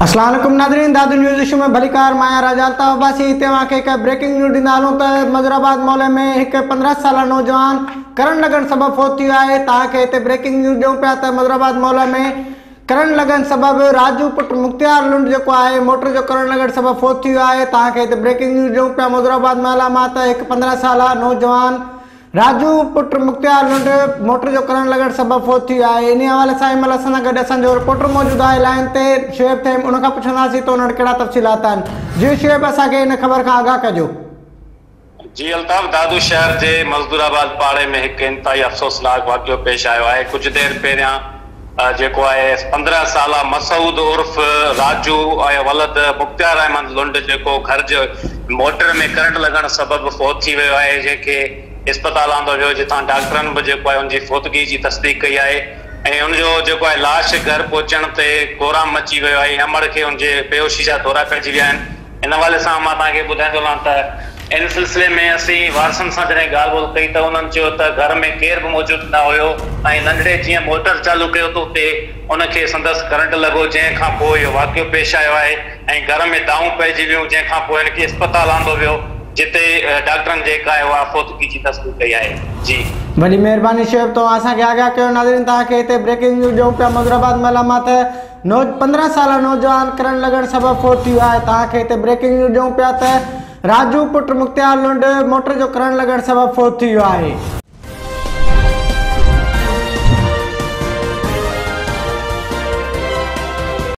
اسلام عليڪم ناظرين، دادو نيوز اشو ۾ ڀليڪار. مان آهيان راجا الطاف عباسي. هتي اوهان کي هڪ بريڪنگ نيوز ڏيندا هلون ته مظهرآباد محلي ۾ هڪ 15 سالا نوجوان ڪرنٽ لڳڻ سبب فوت ٿي ويو آهي. توهان کي هتي بريڪنگ نيوز ڏيون پيا ته مظهرآباد محلي ۾ ڪرنٽ لڳڻ سبب راجو پٽ مختيار لنڊ جيڪو آهي موٽر جو ڪرنٽ لڳڻ سبب فوت ٿي ويو آهي. توهان کي هتي بريڪنگ نيوز ڏيون پيا مظهرآباد محلا مان ته هڪ 15 سالا نوجوان راجو پٽ مختيار لنڊ موٽر جو ڪرنٽ لڳڻ سبب فوت ٿي ويو آهي. انهي حوالي سان هن مهل اسان سان گڏ اسان جو رپورٽر موجود آهي لائين تي شعيب ٿهيم، ان کان پڇنداسين ته ان وٽ ڪهڙا تفصيلات آهن. جي شعيب، اسان کي ان خبر کان آگاهه ڪجو. جي الطاف، دادو شهر جي مزدور آباد پاڙي ۾ هڪ انتهائي افسوسناڪ واقعو پيش آيو آهي. ڪجهه دير پهريان جيڪو آهي 15 سالا مسعود عرف راجو ۽ ولد مختيار احمد لنڊ جيڪو گهر جي موٽر ۾ ڪرنٽ لڳڻ سبب فوت ٿي ويو آهي، جنهن کي اسپتال آندو ويو جتان ڊاڪٽرن به جيڪو آهي ان جي فوتگي جي تصديق ڪئي آهي ۽ ان جو جيڪو آهي لاش گهر پهچڻ تي ڪهرام مچي ويو آهي. امڙ کي ان جي بيهوشي جا دورا پئجي ويا آهن. ان حوالي سان مان توهان کي ٻڌائيندو هلان ته ان سلسلي ۾ اسين وارثن سان جڏهن ڳالهه ٻولهه ڪئي ته انهن چيو ته گهر ۾ ڪير به موجود نه هيو ۽ ننڍڙي جيئن موٽر چالو ڪيو ته اتي ان کي سندس ڪرنٽ لڳو جنهن کان پوء اهو واقعو پيش آيو آهي ۽ گهر ۾ دانهون پئجي ويون جنهن کان پوء هن کي اسپتال آندو ويو جتي ڊاڪٽرن جيڪا آهي اها فوتگي جي تصديق ڪئي آهي. جي. وڏي مهرباني شعيب توهان اسان کي آگاهه ڪيو. ناظرين توهان کي هتي بريڪنگ نيوز ڏيون پيا مظهرآباد محلا مان ته 15 سالا نوجوان ڪرنٽ لڳڻ سبب فوت ٿي ويو آهي. توهان کي هتي بريڪنگ نيوز ڏيون پيا ته راجو پٽ مختيار لنڊ موٽر جو ڪرنٽ لڳڻ سبب فوت ٿي ويو آهي.